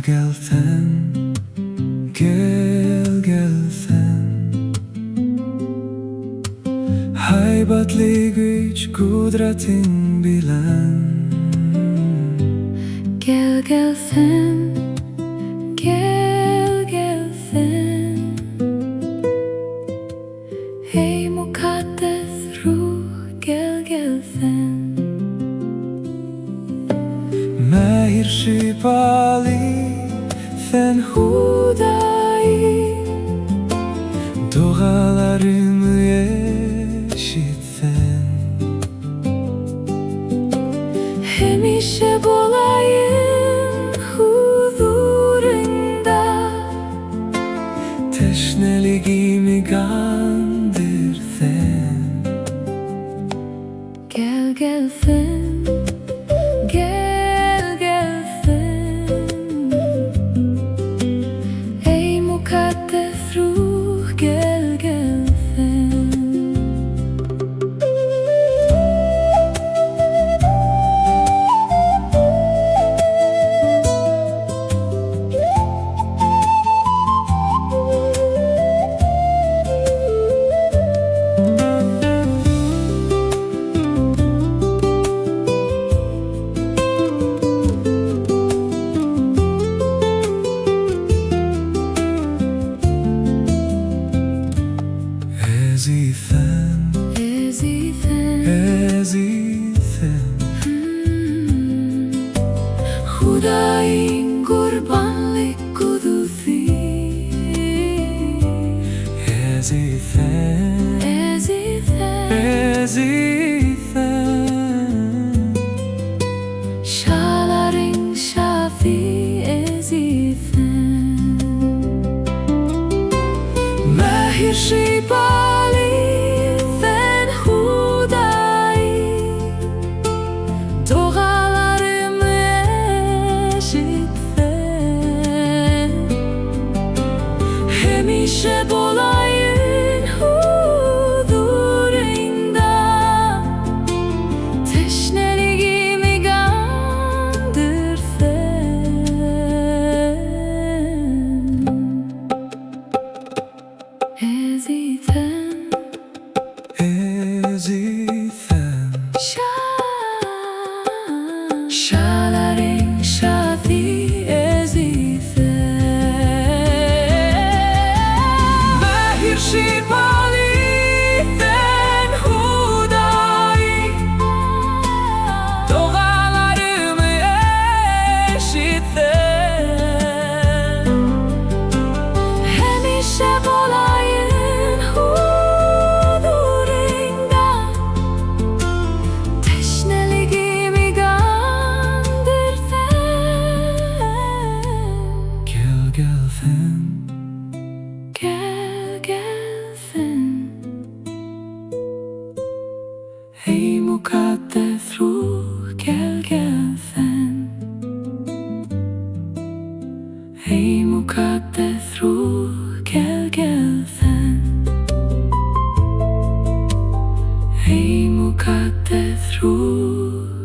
Gel gel sen, gel gel sen. Haýbatly güýç gudratyň bilen. Gel gel sen, gel gel sen. Eý mukaddes ruh gel gel sen. Mähir şypaly sen Hudaýym. Dogalarymy eşit sen. Hemişe bolaýyn huzuryňda. Teşneligimi gandyr sen. Gel gel sen, gel gel sen. Eý mukaddes ruh gel gel sen. Ezisen, Ezisen, ezisen. Hudaýyň gurbanlyk guzusy. Ezisen, Ezisen, ezisen. Şalaryň şasy ezisen. Mähir şypaly sen Hudaý. Dogalarymy eşit sen. Hemişe bolaýyn huzuryňda. Teşneligimi gandyr sen. Ezisen, Ezisen. Şa, şalaryň şasy ezisen. Mähir şypaly sen Hudaý. Dogalarymy eşit sen. Hemişe bolaýyn huzuryňda. Teşneligimi gandyr sen. Gel gel sen, Gel gel sen. Ey mukaddes ruh gel gel sen. Ey mukaddes ruh gel gel sen. Ey mukaddes ruh.